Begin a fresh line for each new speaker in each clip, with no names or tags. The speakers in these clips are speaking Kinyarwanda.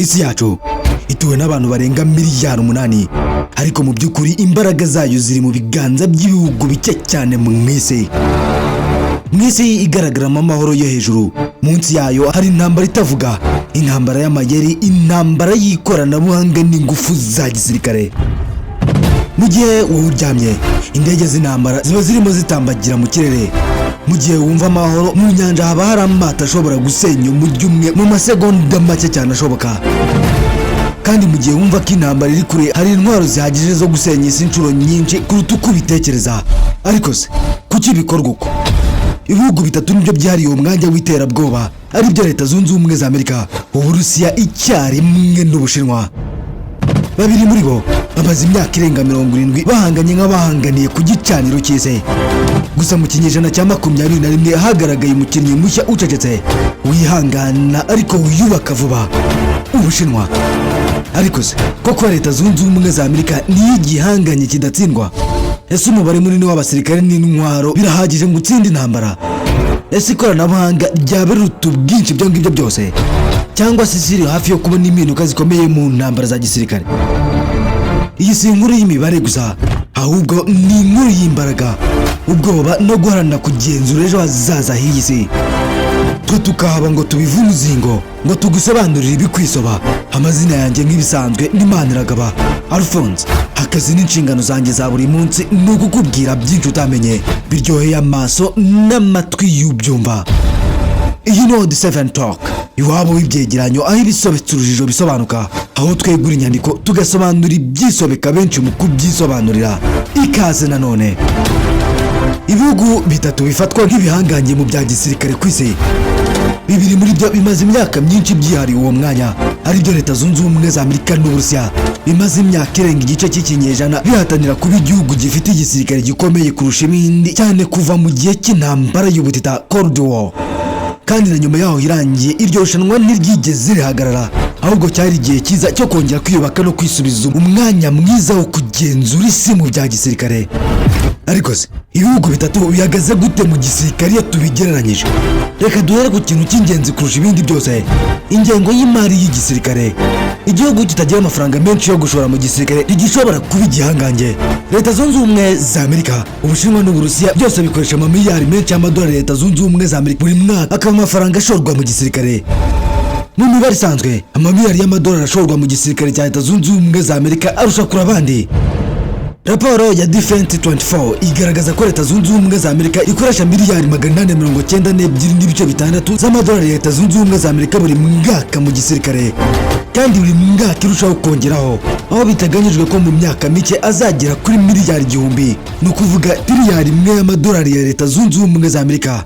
Isi yacu ituwe n'abantu barenga miliyari 8, ariko mu by'ukuri imbaraga zayo ziri mu biganza by'ibihugu bike cyane mu isi. Mu isi igaragaramo amahoro yo hejuru, munsi yayo hari intambara itavuga, intambara y'amayeri, intambara y'ikoranabuhanga n'ingufu za gisirikare. Mu gihe wowe uryamye, indege z'intambara ziba zirimo zitambagira mu kirere. Mu gihe wumva amahoro, mu nyanja haba hari amato ashobora gusenya umujyi umwe mu masegonda make cyane ashoboka. Kandi mu gihe wumva ko intambara iri kure, hari intwaro zihagije zo gusenya isi inshuro nyinshi kuruta uko ubitekereza. Ariko se kuki bikorwa uko? Ibihugu bitatu nibyo byihariye uwo mwanya w'iterabwoba, aribyo Leta Zunze Ubumwe za Amerika, Uburusiya icyarimwe n'Ubushinwa. Babiri muri bo bamaze imyaka irenga 70 bahanganye nk'abahanganiye ku gicaniro cy'isi. Gusa mu kinyejana cya 21 hagaragaye umukinnyi mushya ucecetse, wihangana ariko wiyubaka vuba, Ubushinwa. Ariko se koko Leta Zunze Ubumwe za Amerika niyo igihanganye kidatsindwa? Ese umubare munini w'abasirikare n'intwaro birahagije ngo utsinde intambara? Ese ikoranabuhanga ryaba riruta ubwinshi ibyo ngibyo byose, cyangwa se isi iri hafi yo kubona impinduka zikomeye mu ntambara za gisirikare? Iyi si inkuru y'imibare gusa, ahubwo ni inkuru y'imbaraga, ubwoba no guharanira kugenzura ejo hazaza h'iyi si. Twe tukahaba ngo tubive umuzingo, ngo tugusobanurire ibikwisoba. Amazina yanjye nk'ibisanzwe ni Maniragaba Alphonse. Akazi n'inshingano zanjye za buri munsi ni ukukubwira byinshi utamenye, biryoheye amaso n'amatwi y'ubyumva. Iyi ni Odd 7 Talk, iwabo w'ibyegeranyo, aho ibisobetse urujijo bisobanuka, aho twegura inyandiko tugasobanura ibyisobeka benshi mu kubyisobanurira. Ikaze nanone. Ibihugu bitatu bifatwa nk'ibihangange mu bya gisirikare ku isi, bibiri muri byo bimaze imyaka myinshi byihariye uwo mwanya, aribyo Leta Zunze Ubumwe za Amerika n'Uburusiya, bimaze imyaka irenga igice cy'ikinyejana bihatanira kuba igihugu gifite igisirikare gikomeye kurusha ibindi cyane, kuva mu gihe cy'intambara y'ubutita, Cold War. Kandi na nyuma yaho irangiye, iryo rushanwa ntiryigeze rihagarara, ahubwo cyari igihe cyiza cyo kongera kwiyubaka no kwisubiza umwanya mwiza wo kugenzura isi mu bya gisirikare. Ariko se ibihugu bitatu bihagaze gute mu gisirikare iyo tubigereranyije? Reka duhere ku kintu cy'ingenzi kurusha ibindi byose, ingengo y'imari y'igisirikare. Igihugu kitagira amafaranga menshi yo gushora mu gisirikare ntigishobora kuba igihangange. Leta Zunze Ubumwe za Amerika, Ubushinwa n'Uburusiya byose bikoresha amamiliyari menshi y'amadolari Leta Zunze Ubumwe za Amerika buri mwaka, akaba amafaranga ashorwa mu gisirikare. Mu mibare isanzwe, amamiliyari y'amadolari ashorwa mu gisirikare cya Leta Zunze Ubumwe za Amerika arusha kure abandi. Raporo ya Defense 24 igaragaza ko Leta Zunze Ubumwe za Amerika ikoresha miliyari 892.6 z'amadolari ya Leta Zunze Ubumwe za Amerika buri mwaka mu gisirikare, kandi buri mwaka irushaho kongeraho, aho biteganyijwe ko mu myaka mike azagera kuri miliyari 1000, ni ukuvuga tiriyari 1 y'amadolari ya Leta Zunze Ubumwe za Amerika.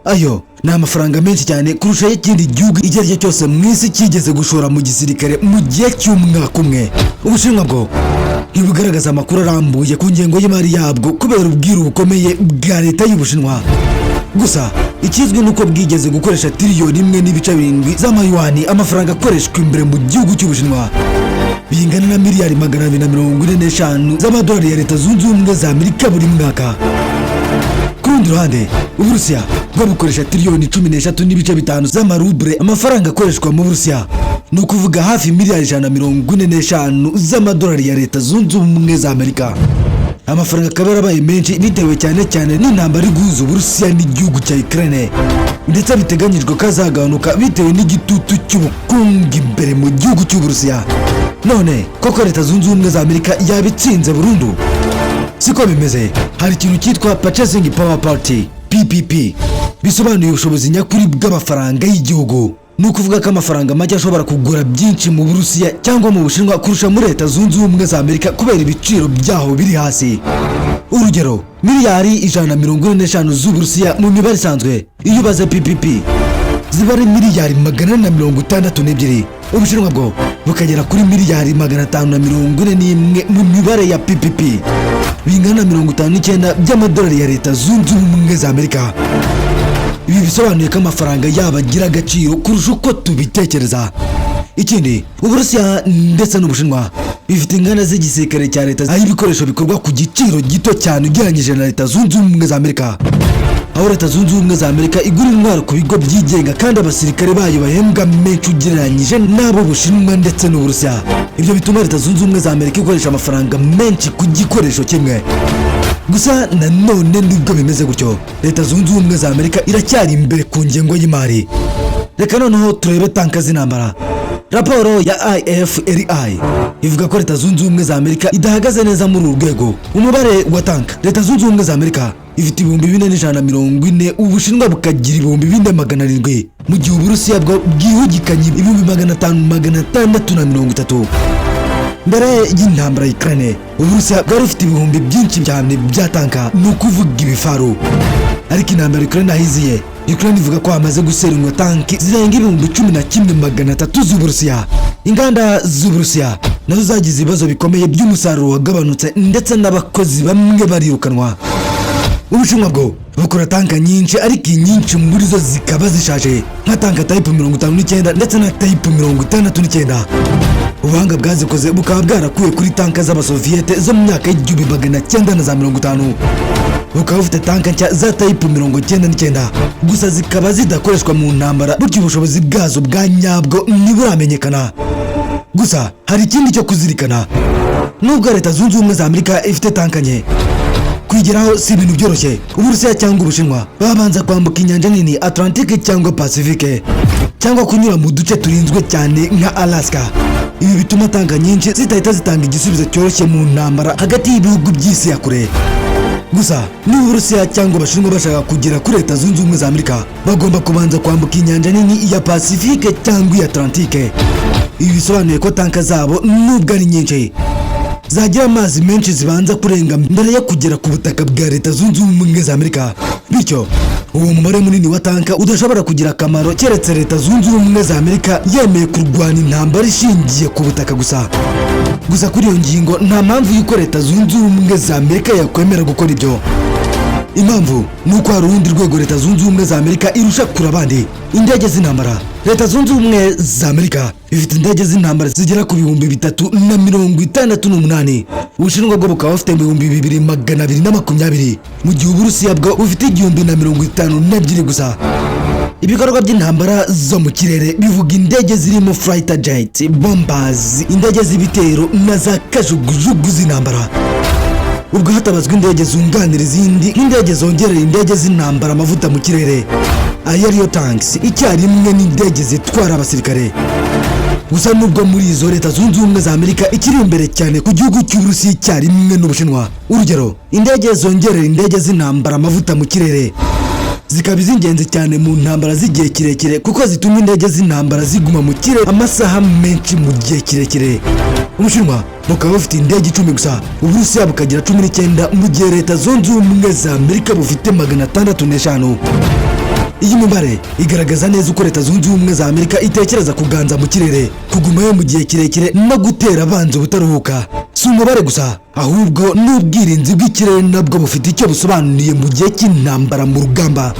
Ayo ni amafaranga menshi cyane kurusha ay'ikindi gihugu icyo ari cyo cyose mu isi cyigeze gushora mu gisirikare mu gihe cy'umwaka umwe. Ubushinwa bwo ntibugaragaza amakuru arambuye ku ngengo y'imari yabwo kubera ubwiru bukomeye bwa leta y'Ubushinwa. Gusa ikizwi ni uko bwigeze gukoresha tiriyoni 1.7 z'amayuwani, amafaranga akoreshwa imbere mu gihugu cy'Ubushinwa, bingana na miliyari 245 z'amadolari ya Leta Zunze Ubumwe za Amerika buri mwaka. Ku rundi ruhande, Uburusiya bwo bukoresha tiriyoni 13.5 z'amarubure, amafaranga akoreshwa mu Burusiya, ni ukuvuga hafi miliyari 145 z'amadolari ya Leta Zunze Ubumwe za Amerika. Amafaranga akaba yarabaye menshi bitewe cyane cyane n'intambara iri guhuza Uburusiya n'igihugu cya Ukraine, ndetse biteganyijwe ko azagabanuka bitewe n'igitutu cy'ubukungu imbere mu gihugu cy'Uburusiya. None koko Leta Zunze Ubumwe za Amerika yabitsinze burundu? Siko bimeze. Hari ikintu cyitwa Purchasing Power Parity, PPP, bisobanuye ubushobozi nyakuri bw'amafaranga y'igihugu. Ni ukuvuga ko amafaranga make ashobora kugura byinshi mu Burusiya cyangwa mu Bushinwa kurusha muri Leta Zunze Ubumwe za Amerika, kubera ibiciro byaho biri hasi. Urugero, miliyari 145 z'Uburusiya, mu mibare isanzwe iyo ubaze PPP, ziba ari miliyari 462. Ubushinwa bwo bukagera kuri miliyari 541 mu mibare ya PPP, bingana na 59 by'amadolari ya Leta Zunze Ubumwe za Amerika. Ibi bisobanuye ko amafaranga yabo agira agaciro kurusha uko tubitekereza. Ikindi, Uburusiya ndetse n'Ubushinwa bifite inganda z'igisirikare cya leta, aho ibikoresho bikorwa ku giciro gito cyane ugereranyije na Leta Zunze Ubumwe za Amerika. Aho Leta Zunze Ubumwe za Amerika igura intwaro ku bigo byigenga kandi abasirikare bayo bahembwa menshi ugereranyije n'abo Bushinwa ndetse n'Uburusiya. Ibyo bituma Leta Zunze Ubumwe za Amerika ikoresha amafaranga menshi ku gikoresho kimwe. Gusa nanone, nubwo bimeze gutyo, Leta Zunze Ubumwe za Amerika iracyari imbere ku ngengo y'imari. Reka noneho turebe tanka z'intambara. Raporo ya IFRI ivuga ko Leta Zunze Ubumwe za Amerika idahagaze neza muri uru rwego. Umubare wa tanka: Leta Zunze Ubumwe za Amerika ifite 4140, Ubushinwa bukagira 4700, mu gihe Uburusiya bwo bwihugikanye 5630. Mbere y'intambara ya Ukraine, Uburusiya bwari bufite ibihumbi byinshi cyane bya tanka, ni ukuvuga ibifaru. Ariko intambara ya Ukraine ahiziye, Ukraine ivuga ko hamaze gusenywa tanki zirenga 11,300 z'Uburusiya. Inganda z'Uburusiya nazo zagize ibibazo bikomeye by'umusaruro wagabanutse, ndetse n'abakozi bamwe barirukanwa. Ubushinwa bwo bukora tanka nyinshi, ariko inyinshi muri zo zikaba zishaje, nka tanka Type 59 ndetse na Type 69. Ubuhanga bwazikoze bukaba bwarakuwe kuri tanka z'Abasoviyete zo mu myaka y'1950. Bukaba bufite tanka nshya za Type 99 gusa, zikaba zidakoreshwa mu ntambara, bityo ubushobozi bwazo bwa nyabwo ntiburamenyekana. Gusa hari ikindi cyo kuzirikana: nubwo Leta Zunze Ubumwe za Amerika ifite tanka nke, kwigeraho si ibintu byoroshye. Uburusiya cyangwa Ubushinwa babanza kwambuka inyanja nini Atlantique cyangwa Pacifique, cyangwa kunyura mu duce turinzwe cyane nka Alaska. Ibi bituma tanka nyinshi zitahita zitanga igisubizo cyoroshye mu ntambara hagati y'ibihugu by'isi ya kure. Gusa niba Uburusiya cyangwa Abashinwa bashaka kugera kuri Leta Zunze Ubumwe za Amerika, bagomba kubanza kwambuka inyanja nini ya Pacifique cyangwa iya Atlantique. Ibi bisobanuye ko tanka zabo, nubwo ari nyinshi, zagira amazi menshi zibanza kurenga mbere yo kugera ku butaka bwa Leta Zunze Ubumwe za Amerika. Bityo uwo mubare munini wa tanka udashobora kugira akamaro keretse Leta Zunze Ubumwe za Amerika yemeye kurwana intambara ishingiye ku butaka gusa. Gusa kuri iyo ngingo, nta mpamvu y'uko Leta Zunze Ubumwe za Amerika yakwemera gukora ibyo. Impamvu ni uko hari urundi rwego Leta Zunze Ubumwe za Amerika irusha kure abandi: indege z'intambara. Leta Zunze Ubumwe za Amerika ifite indege z'intambara zigera ku 3068, Ubushinwa bwo bukaba bufite 2220, mu gihe Uburusiya bwo bufite 1052 gusa. Ibikorwa by'intambara zo mu kirere bivuga indege zirimo fighter jet, bombers, indege z'ibitero na za kajugujugu z'intambara. Ubwo hatabazwa indege zunganira izindi, nk'indege zongerera indege z'intambara amavuta mu kirere, aerial tanks, icyarimwe n'indege zitwara abasirikare. Gusa nubwo muri izo Leta Zunze Ubumwe za Amerika ikiri imbere cyane ku gihugu cy'Uburusiya icyarimwe n'Ubushinwa, urugero indege zongerera indege z'intambara amavuta mu kirere zikaba iz'ingenzi cyane mu ntambara z'igihe kirekire, kuko zituma indege z'intambara ziguma mu kirere amasaha menshi mu gihe kirekire, Ubushinwa bukaba bufite indege 10 gusa, Uburusiya bukagira 19, mu gihe Leta Zunze Ubumwe za Amerika bufite 605. Iyi mibare igaragaza neza uko Leta Zunze Ubumwe za Amerika itekereza kuganza mu kirere, kugumayo mu gihe kirekire no gutera abanzi ubutaruhuka. Si umubare gusa, ahubwo n'ubwirinzi bw'ikirere nabwo bufite icyo busobanuye mu gihe cy'intambara mu rugamba.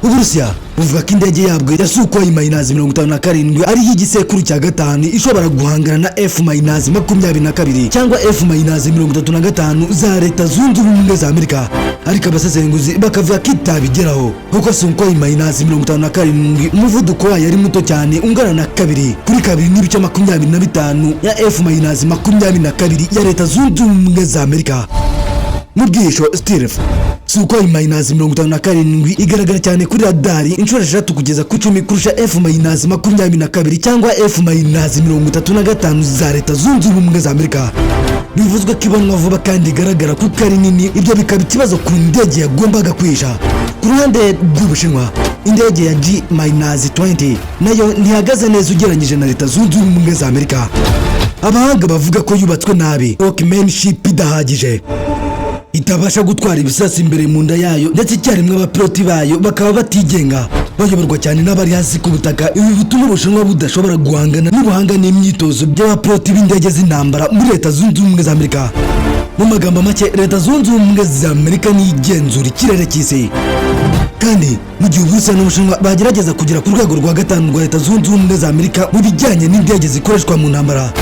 Uburusiya buvuga ko indege yabwo ya Sukhoi minus 57 ariyo igisekuru cya gatanu, ishobora guhangana na F minus 22 cyangwa F minus 35 za Leta Zunze Ubumwe za Amerika. Ariko abasesenguzi bakavuga ko itabigeraho, kuko Sukhoi minus 57 umuvuduko wayo ari muto cyane, ungana na 2 kuri 2.25 ya F minus 22 ya Leta Zunze Ubumwe za Amerika. Mu bwihisho, stealth, Sukhoi minus 57 igaragara cyane kuri radari inshuro 3 kugeza ku 10 kurusha F minus 22 cyangwa F minus 35 za Leta Zunze Ubumwe za Amerika. Bivuzwe ko ibonwa vuba kandi igaragara kuko ari nini, ibyo bikaba ikibazo ku ndege yagombaga kwihisha. Ku ruhande rw'Ubushinwa, indege ya G minus 20 nayo ntihagaze neza ugereranyije na Leta Zunze Ubumwe za Amerika. Abahanga bavuga ko yubatswe nabi, workmanship idahagije, itabasha gutwara ibisasu imbere mu nda yayo, ndetse icyarimwe abapiloti bayo bakaba batigenga, bayoborwa cyane n'abari hasi ku butaka. Ibi bituma Ubushinwa budashobora guhangana n'ubuhanga n'imyitozo by'abapiloti b'indege z'intambara muri Leta Zunze Ubumwe za Amerika. Mu magambo make, Leta Zunze Ubumwe za Amerika niyo igenzura ikirere cy'isi, kandi mu gihe Uburusiya n'Ubushinwa bagerageza kugera ku rwego rwa gatanu rwa Leta Zunze Ubumwe za Amerika mu bijyanye n'indege zikoreshwa mu ntambara.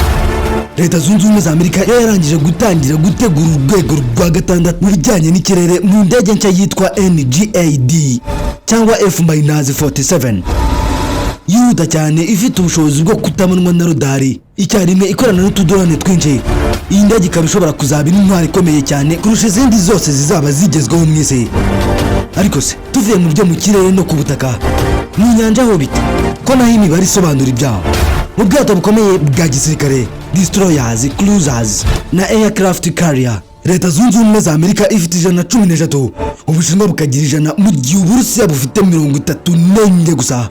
Leta Zunze Ubumwe za Amerika yo yarangije gutangira gutegura urwego rwa gatandatu mu bijyanye n'ikirere mu ndege nshya yitwa NGAD cyangwa F-47, yihuta cyane, ifite ubushobozi bwo kutamanwa na radari icyarimwe, ikorana n'utudrone twinshi. Iyi ndege ikaba ishobora kuzaba intwaro ikomeye cyane kurusha izindi zose zizaba zigezweho mu isi. Ariko se tuvuye mu byo mu kirere no ku butaka, mu nyanja ho bite, ko naho imibare isobanura ibyaho? Mu bwato bukomeye bwa gisirikare, destroyers, cruisers na aircraft carrier, Leta Zunze Ubumwe za Amerika ifite 113, Ubushinwa bukagira 100, mu gihe Uburusiya bufite 34 gusa.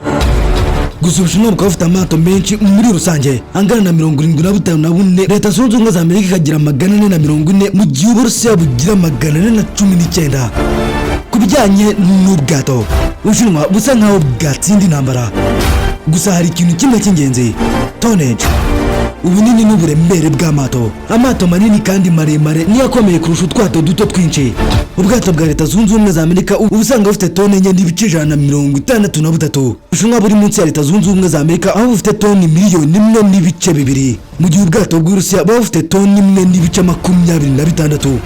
Gusa Ubushinwa bukaba bufite amato menshi muri rusange angana na 75 na bune, Leta Zunze Ubumwe za Amerika ikagira 440, mu gihe Uburusiya bugira 419. Ku bijyanye n'ubwato, Ubushinwa busa nkaho bwatsinda intambara. Gusa hari ikintu kimwe cy'ingenzi: tonnage, ubunini n'uburemere bw'amato. Amato manini kandi maremare niyo akomeye kurusha utwato duto twinshi. Ubwato bwa Leta Zunze Ubumwe za Amerika uba usanga bufite toni 4.163. Ubushinwa buri munsi ya Leta Zunze Ubumwe za Amerika, aho bufite toni miliyoni 1.2, mu gihe ubwato bw'Uburusiya buba bufite toni 1.26.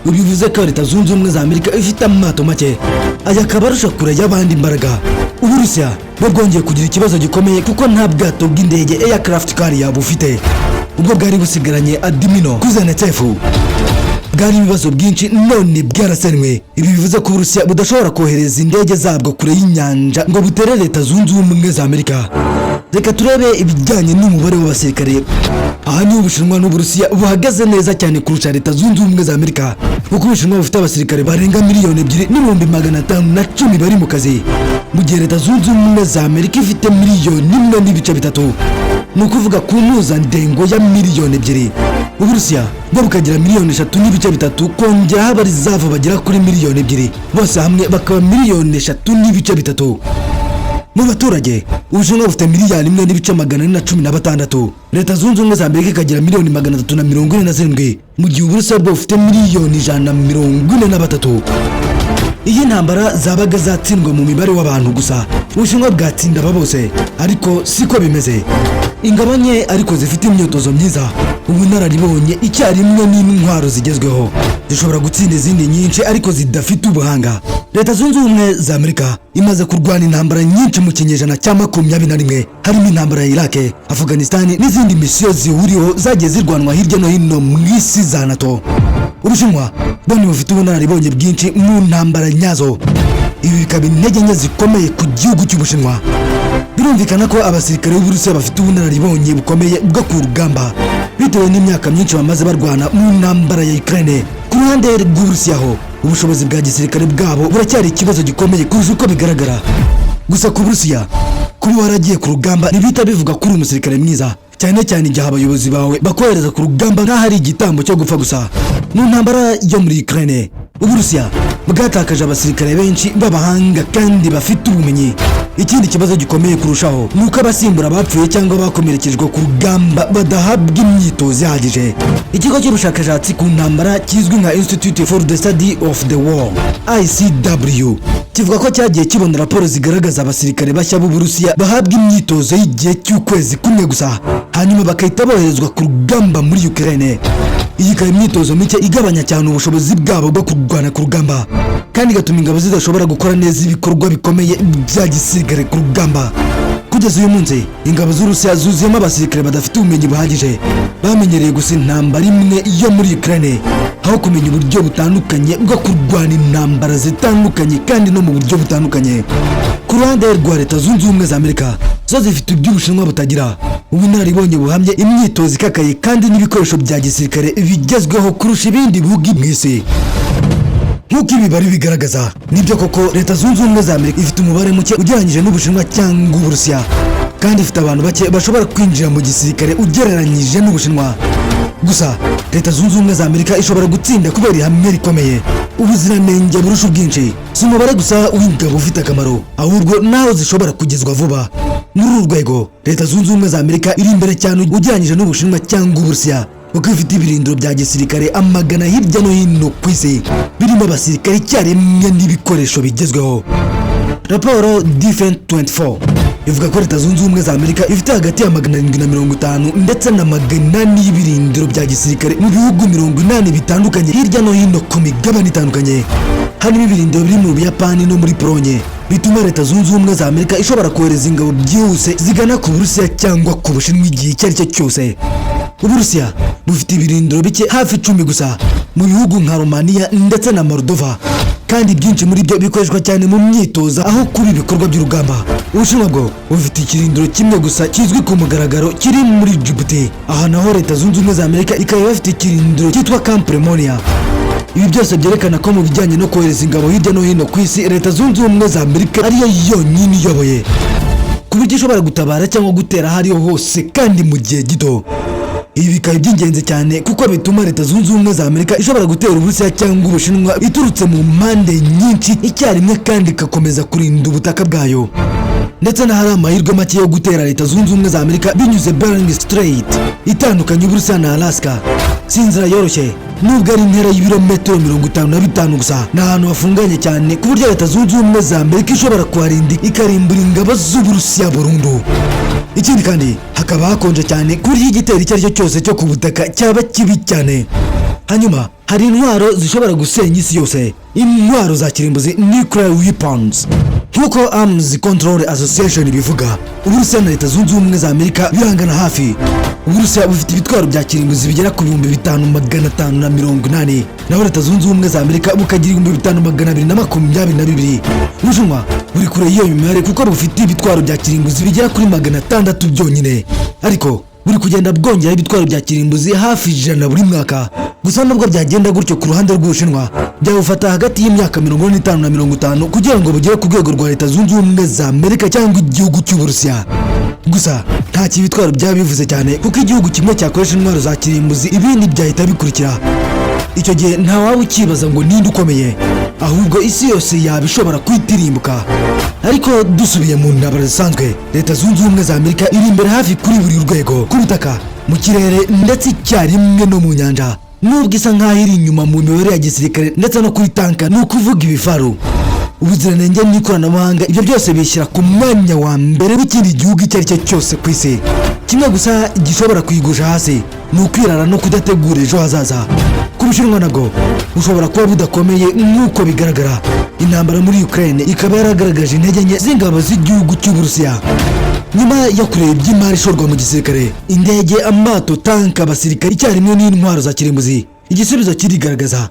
Bivuze ko Leta Zunze Ubumwe za Amerika ifite amato make, aya akaba arusha kure y'abandi imbaraga. Uburusiya bwo bwongeye kugira ikibazo gikomeye kuko nta bwato bw'indege, aircraft carrier, bufite. Ubwo bwari busigaranye, Admiral Kuznetsov, bwari ibibazo byinshi, none bwarasenywe. Ibi bivuze ko Uburusiya budashobora kohereza indege zabwo kure y'inyanja ngo butere Leta Zunze Ubumwe za Amerika. Reka turebe ibijyanye n'umubare w'abasirikare. Aha niho Ubushinwa n'Uburusiya buhagaze neza cyane kurusha Leta Zunze Ubumwe za Amerika, kuko Ubushinwa bufite abasirikare barenga miliyoni 2,510,000 bari mu kazi, mu gihe Leta Zunze Ubumwe za Amerika ifite miliyoni 1.3, ni ukuvuga ku mpuzandengo ya miliyoni 2. Uburusiya bwo bukagira miliyoni 3.3, kongeraho abareserve bagera kuri miliyoni 2, bose hamwe bakaba miliyoni 3.3. Mu baturage, Ubushinwa bufite miliyari 1.416,000,000, Leta Zunze Ubumwe za Amerika ikagira miliyoni 347, mu gihe Uburusiya bwo bufite miliyoni 143. Iyo intambara zabaga zatsindwa mu mibare w'abantu gusa, Ubushinwa bwatsinda aba bose, ariko siko bimeze. Ingabo nke ariko zifite imyitozo myiza, ubunararibonye icyarimwe n'intwaro zigezweho zishobora gutsinda izindi nyinshi ariko zidafite ubuhanga. Leta Zunze Ubumwe za Amerika imaze kurwana intambara nyinshi mu kinyejana cya 21, harimo intambara ya Iraq, Afghanistan n'izindi misiyo zihuriweho zagiye zirwanwa hirya no hino mu isi za NATO. Ubushinwa bwo ntibufite ubunararibonye bwinshi mu ntambara nyazo, ibi bikaba intege nke zikomeye ku gihugu cy'Ubushinwa. Birumvikana ko abasirikare b'Uburusiya bafite ubunararibonye bukomeye bwo ku rugamba bitewe n'imyaka myinshi bamaze barwana mu ntambara ya Ukraine. Ku ruhande rw'Uburusiya ho, ubushobozi bwa gisirikare bwabo buracyari ikibazo gikomeye kurusha uko bigaragara. Gusa ku Burusiya, kuba waragiye ku rugamba ntibihita bivuga ko uri umusirikare mwiza, cyane cyane igihe abayobozi bawe bakohereza ku rugamba nk'aho ari igitambo cyo gupfa gusa. Mu ntambara yo muri Ukraine, Uburusiya bwatakaje abasirikare benshi b'abahanga kandi bafite ubumenyi. Ikindi kibazo gikomeye kurushaho ni uko abasimbura bapfuye cyangwa bakomerekejwe ku rugamba badahabwa imyitozo ihagije. Ikigo cy'ubushakashatsi ku ntambara kizwi nka Institute for the Study of the War, ICW, kivuga ko cyagiye kibona raporo zigaragaza abasirikare bashya b'Uburusiya bahabwa imyitozo y'igihe cy'ukwezi kumwe gusa, hanyuma bagahita boherezwa ku rugamba muri Ukraine. Iyi ikaba imyitozo mike igabanya cyane ubushobozi bwabo bwo kurwana ku rugamba, kandi igatuma ingabo zidashobora gukora neza ibikorwa bikomeye bya gisirikare ku rugamba. Kugeza uyu munsi, ingabo z'Urusiya zuzuyemo abasirikare badafite ubumenyi buhagije, bamenyereye gusa intambara imwe yo muri Ukraine aho kumenya uburyo butandukanye bwo kurwana intambara zitandukanye kandi no mu buryo butandukanye. Ku ruhande rwa Leta Zunze Ubumwe za Amerika, zo zifite iby'Ubushinwa butagira: ubunararibonye buhamye, imyitozo ikakaye kandi n'ibikoresho bya gisirikare bigezweho kurusha ibindi bihugu mu isi. Nk'uko imibare bigaragaza, nibyo koko Leta Zunze Ubumwe za Amerika ifite umubare muke ugereranyije n'Ubushinwa cyangwa Uburusiya, kandi ifite abantu bake bashobora kwinjira mu gisirikare ugereranyije n'Ubushinwa. Gusa Leta Zunze Ubumwe za Amerika ishobora gutsinda kubera ihame rikomeye: ubuziranenge burusha ubwinshi. Si umubare gusa w'ingabo ufite akamaro, ahubwo naho zishobora kugezwa vuba. Muri uru rwego, Leta Zunze Ubumwe za Amerika iri imbere cyane ugereranyije n'Ubushinwa cyangwa Uburusiya, kuko ifite ibirindiro bya gisirikare amagana hirya no hino ku isi, birimo abasirikare icyarimwe n'ibikoresho bigezweho. Raporo Defense 24 Ivuga ko Leta Zunze Ubumwe za Amerika ifite hagati ya 750 ndetse na 800 y'ibirindiro bya gisirikare mu bihugu 80 bitandukanye hirya no hino ku migabane itandukanye, harimo ibirindiro biri mu Buyapani no muri Polonye, bituma Leta Zunze Ubumwe za Amerika ishobora kohereza ingabo byihuse zigana ku Burusiya cyangwa ku Bushinwa igihe icyo ari cyo cyose. Uburusiya bufite ibirindiro bike, hafi 10 gusa, mu bihugu nka Romania ndetse na Moldova, kandi byinshi muri byo bikoreshwa cyane mu myitozo aho kuba ibikorwa by'urugamba. Ubushinwa bwo bufite ikirindiro kimwe gusa kizwi ku mugaragaro kiri muri Djibouti. Aha naho Leta Zunze Ubumwe za Amerika ikaba bafite ikirindiro cyitwa Camp Lemonnier. Ibi byose byerekana ko mu bijyanye no kohereza ingabo hirya no hino ku isi, Leta Zunze Ubumwe za Amerika ariyo yonyine iyoboye, ku buryo ishobora gutabara cyangwa gutera aho ariho hose kandi mu gihe gito. Ibi bikaba iby'ingenzi cyane kuko bituma Leta Zunze Ubumwe za Amerika ishobora gutera Uburusiya cyangwa Ubushinwa iturutse mu mpande nyinshi icyarimwe, kandi igakomeza kurinda ubutaka bwayo, ndetse n'ahari amahirwe make yo gutera Leta Zunze Ubumwe za Amerika binyuze Bering Strait itandukanye Uburusiya na Alaska. Si inzira yoroshye nubwo ari intera y'ibirometero 55 gusa. Ni ahantu hafunganye cyane ku buryo Leta Zunze Ubumwe za Amerika ishobora kuharinda ikarimbura ingabo z'Uburusiya burundu. Ikindi kandi, hakaba hakonje cyane ku buryo igitero icyo ari cyo cyose cyo ku butaka cyaba kibi cyane. Hanyuma hari intwaro zishobora gusenya isi yose, intwaro za kirimbuzi, nuclear weapons. Nk'uko Arms Control Association ibivuga, Uburusiya na Leta Zunze Ubumwe za Amerika birangana hafi. Uburusiya bufite ibitwaro bya kirimbuzi bigera ku 5580, naho Leta Zunze Ubumwe za Amerika bukagira 5222. Ubushinwa buri kure y'iyo mibare kuko bufite ibitwaro bya kirimbuzi bigera kuri 600 byonyine, ariko buri kugenda bwongeraho ibitwaro bya kirimbuzi hafi 100 buri mwaka. Gusa nubwo byagenda gutyo, ku ruhande rw'Ubushinwa byawufata hagati y'imyaka 45 na 50 kugira ngo bugere ku rwego rwa Leta Zunze Ubumwe za Amerika cyangwa igihugu cy'Uburusiya. Gusa nta ibitwaro byaba bivuze cyane, kuko igihugu kimwe cyakoresha intwaro za kirimbuzi, ibindi byahita bikurikira. Icyo gihe nta waba ukibaza ngo ninde ukomeye, ahubwo isi yose yaba ishobora kwitirimbuka. Ariko dusubiye mu ntambara zisanzwe, Leta Zunze Ubumwe za Amerika iri imbere hafi kuri buri rwego: ku butaka, mu kirere ndetse icyarimwe no mu nyanja, nubwo isa nk'aho iri inyuma mu mibare ya gisirikare ndetse no kuri tanka, ni ukuvuga ibifaru. Ubuziranenge n'ikoranabuhanga, ibyo byose bishyira ku mwanya wa mbere w'ikindi gihugu icyo ari cyo cyose ku isi. Kimwe gusa gishobora kuyigusha hasi ni ukwirara no kudategura ejo hazaza. Ku Bushinwa nabwo bushobora kuba budakomeye nk'uko bigaragara. Intambara muri Ukraine ikaba yaragaragaje intege nke z'ingabo z'igihugu cy'Uburusiya. Nyuma yo kureba iby'imari ishorwa mu gisirikare, indege, amato, tanka, abasirikare icyarimwe n'intwaro za kirimbuzi, igisubizo kirigaragaza.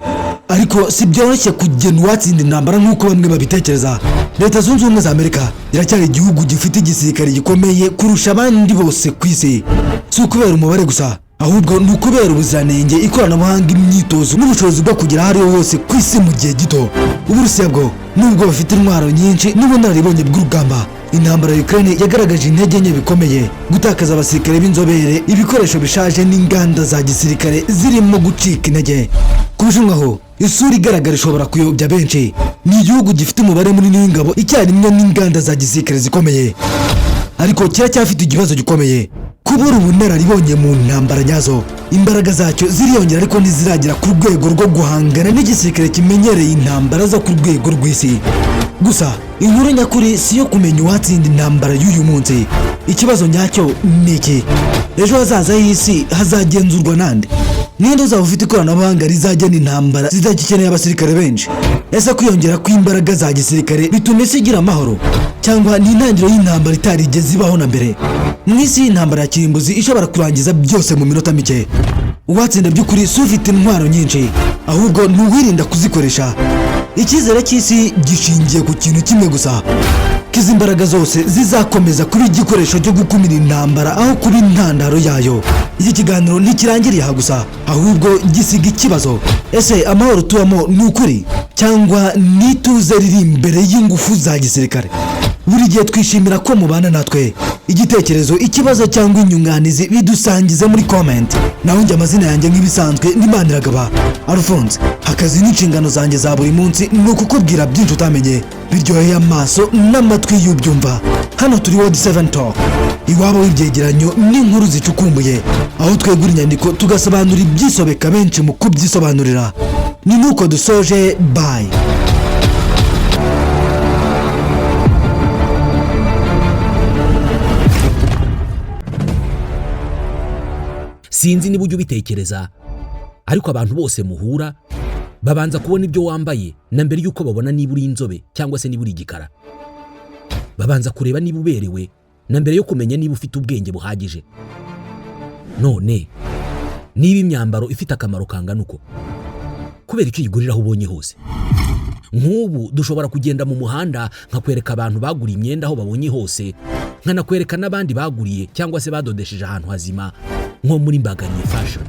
Ariko si byoroshye kugena uwatsinda intambara nk'uko bamwe babitekereza. Leta Zunze Ubumwe za Amerika iracyari igihugu gifite igisirikare gikomeye kurusha abandi bose ku isi. Si ukubera umubare gusa, ahubwo ni ukubera ubuziranenge, ikoranabuhanga, imyitozo n'ubushobozi bwo kugera aho ariho hose ku isi mu gihe gito. Uburusiya bwo, nubwo bufite intwaro nyinshi n'ubunararibonye bw'urugamba, intambara ya Ukraine yagaragaje intege nke bikomeye: gutakaza abasirikare b'inzobere, ibikoresho bishaje n'inganda za gisirikare zirimo gucika intege. Ku Bushinwa ho, isura igaragara ishobora kuyobya benshi. Ni igihugu gifite umubare munini w'ingabo icyarimwe n'inganda za gisirikare zikomeye, ariko kiracyafite ikibazo gikomeye: kubura ubunararibonye mu ntambara nyazo. Imbaraga zacyo ziriyongera, ariko ntiziragera ku rwego rwo guhangana n'igisirikare kimenyereye intambara zo ku rwego rw'isi. Gusa inkuru nyakuri si iyo kumenya uwatsinda intambara y'uyu munsi. Ikibazo nyacyo ni iki: ejo hazaza h'isi hazagenzurwa nande? Ninde uzaba ufite ikoranabuhanga rizagena intambara zidagikeneye abasirikare benshi? Ese kwiyongera kw'imbaraga za gisirikare bituma isi igira amahoro, cyangwa ni intangiriro y'intambara itarigeze ibaho na mbere? Mu isi y'intambara ya kirimbuzi ishobora kurangiza byose mu minota mike, uwatsinda by'ukuri si ufite intwaro nyinshi, ahubwo ni uwirinda kuzikoresha. Icyizere cy'isi gishingiye ku kintu kimwe gusa: ko izi mbaraga zose zizakomeza kuba igikoresho cyo gukumira intambara aho kuba intandaro yayo. Iki kiganiro ntikirangiriye aha gusa, ahubwo gisiga ikibazo: ese amahoro tubamo ni ukuri, cyangwa ni ituze riri imbere y'ingufu za gisirikare? Buri gihe twishimira ko mubana natwe. Igitekerezo, ikibazo cyangwa inyunganizi, bidusangize muri comment. Naho njye, amazina yanjye nk'ibisanzwe ni Maniragaba Alphonse. Akazi n'inshingano zanjye za buri munsi ni ukukubwira byinshi utamenye, biryoheye amaso n'amatwi y'ubyumva. Hano turi World 7 Talk, iwabo w'ibyegeranyo n'inkuru zicukumbuye, aho twegura inyandiko tugasobanura ibyisobeka benshi mu kubyisobanurira. Ni nuko dusoje. Bye.
Sinzi niba ujya ubitekereza, ariko abantu bose muhura babanza kubona ibyo wambaye na mbere y'uko babona niba uri inzobe cyangwa se niba uri igikara. Babanza kureba niba uberewe na mbere yo kumenya niba ufite ubwenge buhagije. None niba imyambaro ifite akamaro kangana uko, kubera icyo uyigurira aho ubonye hose? Nk'ubu dushobora kugenda mu muhanda nkakwereka abantu baguriye imyenda aho babonye hose, nkanakwereka n'abandi baguriye cyangwa se badodesheje ahantu hazima nko muri Mbagariye Fashion.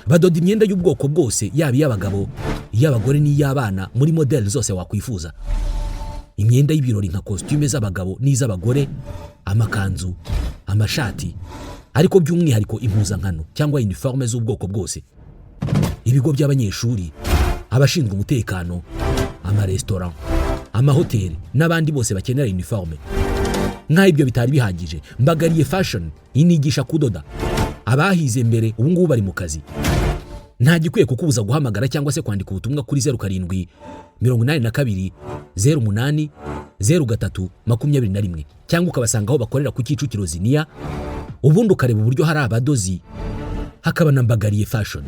Badoda imyenda y'ubwoko bwose, yaba iy'abagabo, iy'abagore n'iy'abana, muri modeli zose wakwifuza. Imyenda y'ibirori nka kositime z'abagabo n'iz'abagore, amakanzu, amashati, ariko by'umwihariko impuzankano cyangwa iniforume z'ubwoko bwose. Ibigo by'abanyeshuri, abashinzwe umutekano, amaresitora, amahoteli n'abandi bose bakenera iniforume. Nk'aho ibyo bitari bihagije, Mbagariye Fashion inigisha kudoda. Abahize mbere ubu ngubu bari mu kazi. Nta gikwiye kukubuza guhamagara cyangwa se kwandika ubutumwa kuri 0782 08 03 21, cyangwa ukabasanga aho bakorera ku Kicukiro Ziniya, ubundi ukareba uburyo hari abadozi hakaba na Mbagariye Fashion.